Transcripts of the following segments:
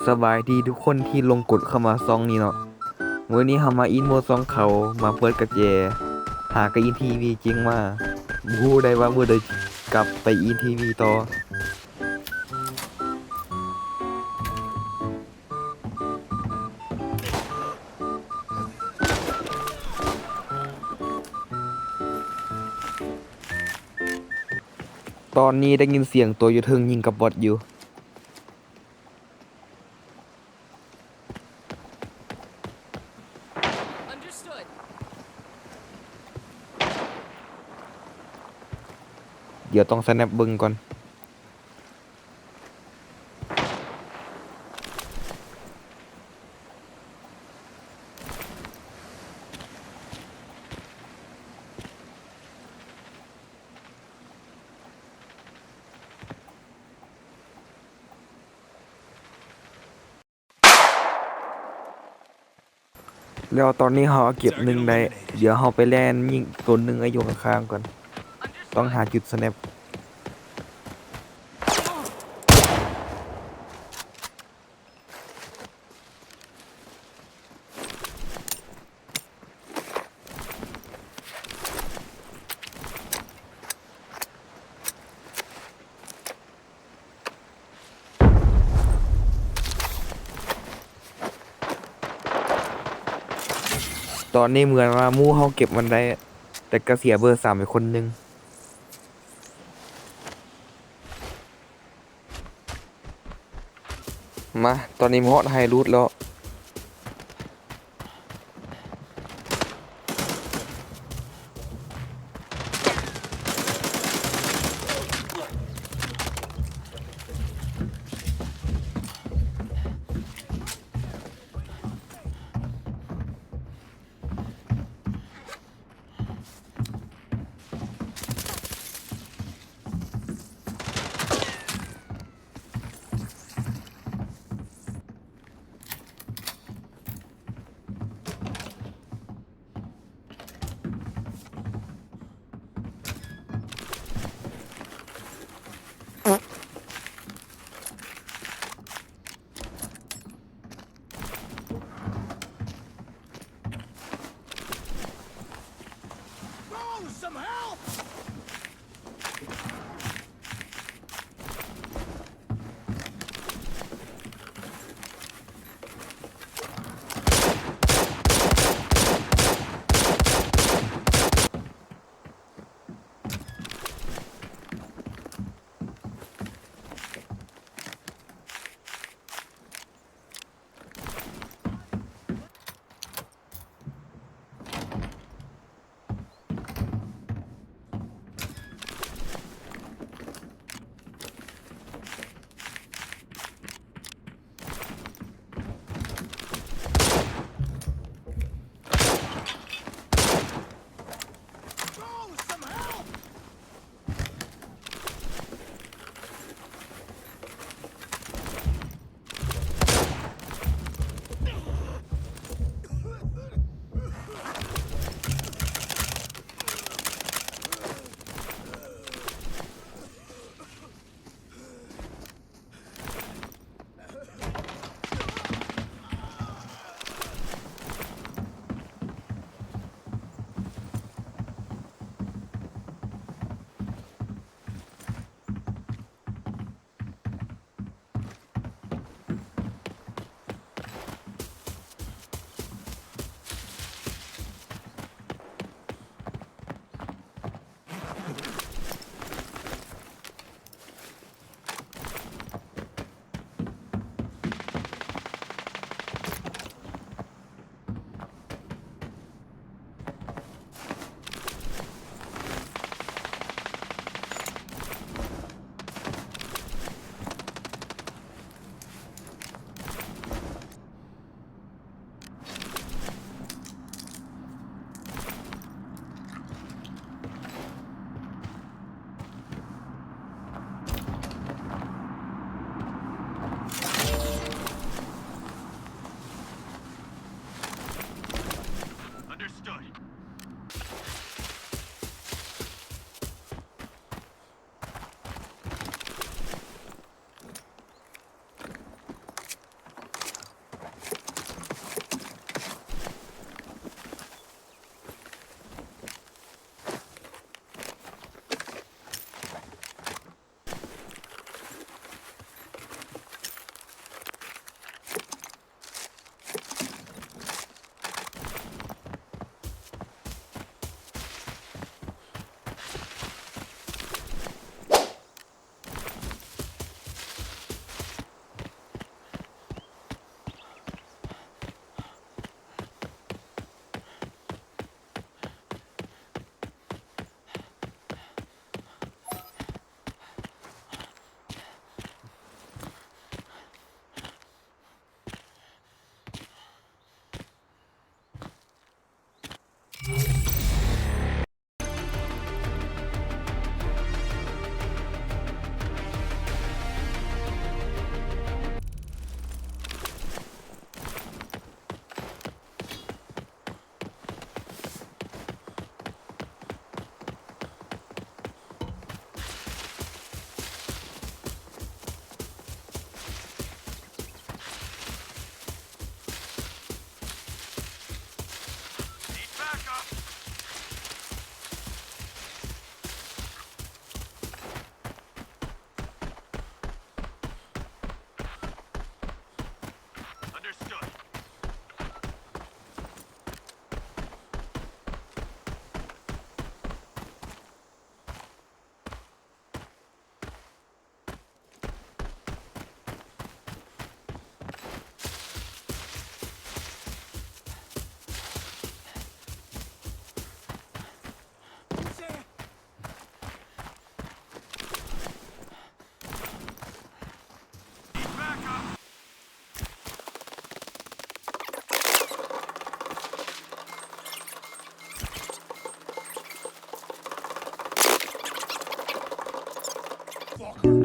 ສະບາຍດີທຸກຄົນທີ່ລົງກົດເຂົ້າມາຊ່ອງນີ້ເນາະ. ມື້ນີ້ເຮົາມາອິນໂມຊ່ອງເຂົາ ມາເປີດກະແຈ ຫາກະອິນທີວີເຈັງມາ. ບໍ່ຮູ້ໄດ້ວ່າມື້ໃດກັບໄປອິນທີວີຕໍ່. ຕອນນີ້ໄດ້ຍິນສຽງຕົວຢູ່ເທິງຍິງກັບບອດຢູ່. Understood. ດຽວຕ້ອງສະແນັບເບິ່ງກ່ອນ. ແລ້ວຕອນນີ້ເຮົາເກັບໜຶ່ງໄດ້. ດຽວເຮົາໄປແລ່ນຍິງຕົວໜຶ່ງຢູ່ຂ້າງໆກ່ອນ. ຕ້ອງຫາຈຸດສະແນັບ. ຕອນນີ້ເໝືອນວ່າໝູ່ເຮົາເກັບມັນໄດ້ ແຕ່ກະເສຍເບີສາມໄປຄົນໜຶ່ງ. ມາ ຕອນນີ້ມາຮອດໄຮຣູດແລ້ວ.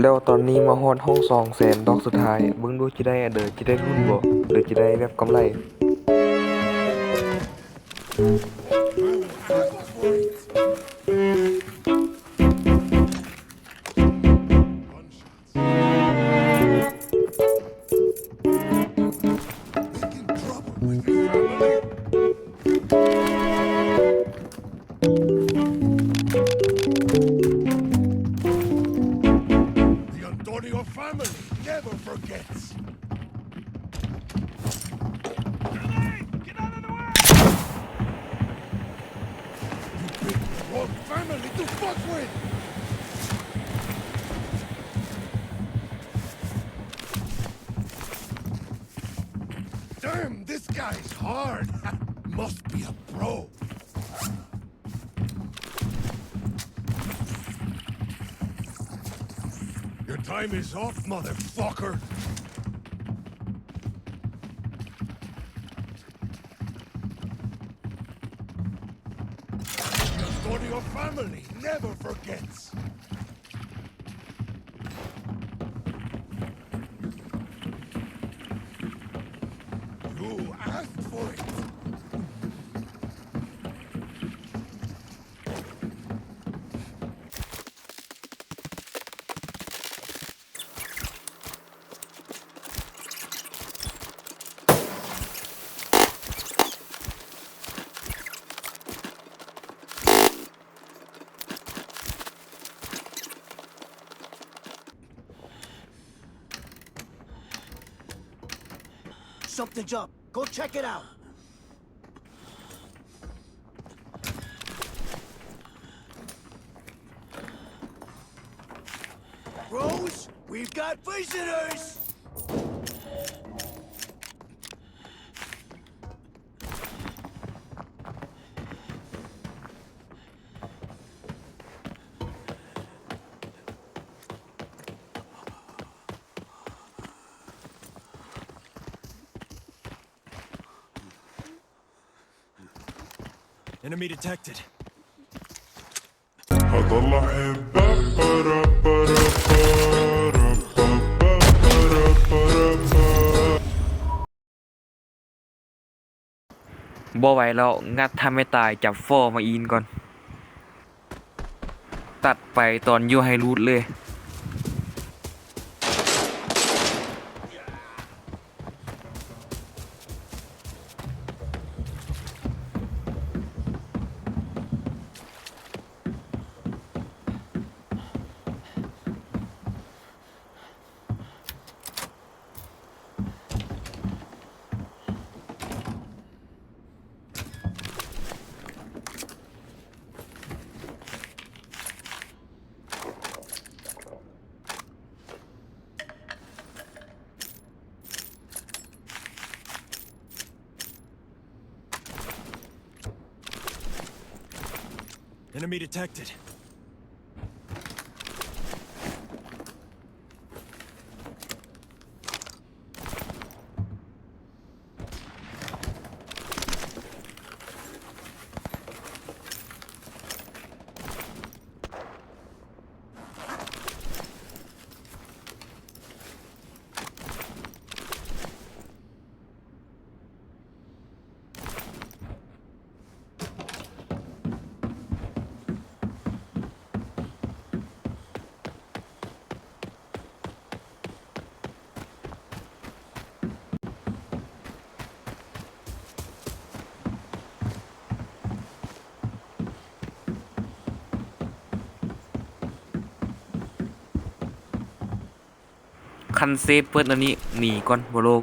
ແລ້ວຕອນນີ້ມາຮອດຫ້ອງສອງແສນດອກສຸດທ້າຍ ເບິ່ງດູຈະໄດ້ອັນເດີ ຈະໄດ້ທຶນບໍ່ ຫຼືຈະໄດ້ແບບກຳໄລ? Making trouble with your family? The Antonio family never forgets. Get out of the way! You picked the wrong family to fuck with! Damn, this guy's hard. Must be a pro. Your time is up, motherfucker. Your family never forgets. You asked for it. Something's up. Go check it out. Bros, we've got visitors! Enemy detected. هذا اللحن. ບໍ່ໄຫວແລ້ວ ງັດທຳໃຫ້ຕາຍ ຈັບຟໍມາອີນກ່ອນ. ຕັດໄປຕອນຢູ່ໃຫ້ລູດເລີຍ. Enemy detected.ຄັນເຊຟເປີດແນວນີ້ ໜີກ່ອນ ບໍ່ໂລກ.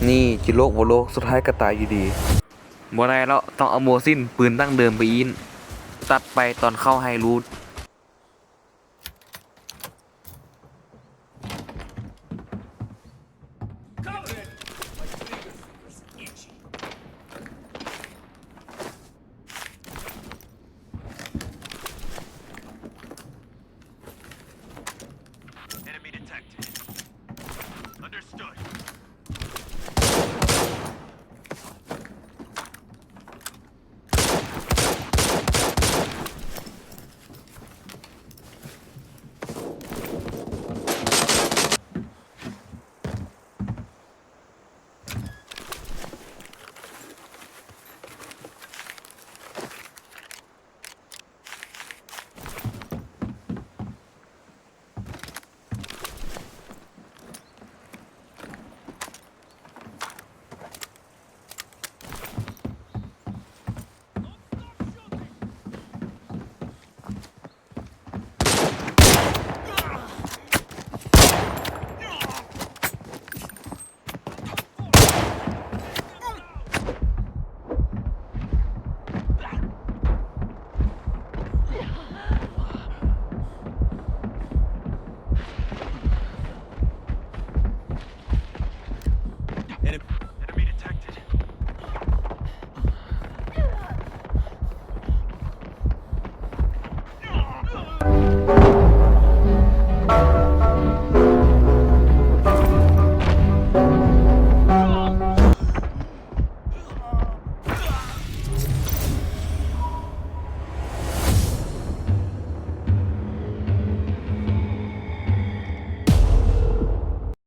ນີ້ ຈິໂລກບໍ່ໂລກ ສຸດທ້າຍກໍຕາຍຢູ່ດີ. ບໍ່ໄດ້ແລ້ວ ຕ້ອງເອົາໂມຊິນ ປືນດັ້ງເດີມໄປອີກ. ຕັດໄປຕອນເຂົ້າໄຮຣູດ.